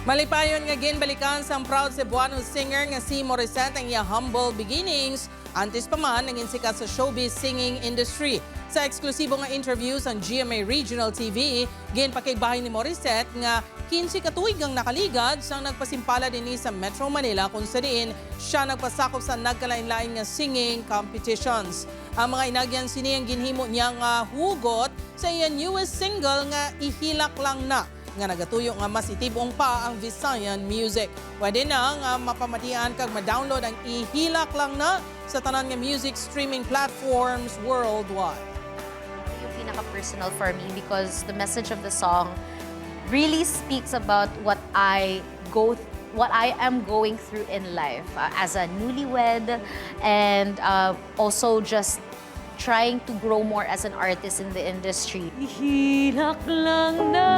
Malipayon nga ginbalikan sang proud Cebuano singer nga si Morissette ang iya humble beginnings antes pa man nangin sikat sa showbiz singing industry. Sa eksklusibo nga interview sa GMA Regional TV, ginpakigbahin ni Morissette nga 15 ka tuig ang nakaligad sang nagpasimpala dinhi sa Metro Manila, kung sa diin siya nagpasakop sa nagkalain-lain nga singing competitions. Ang mga inagyan sini ang ginhimo niya nga hugot sa iyang newest single nga "Ihilak Lang Na", nga nagatuyo nga mas itibong pa ang Visayan music. Pwede na nga mapamatian kag ma-download ang "Ihilak Lang Na" sa tanan nga music streaming platforms worldwide. Yung pinaka-personal for me because the message of the song really speaks about what I am going through in life as a newlywed and also just trying to grow more as an artist in the industry. Ihilak lang na.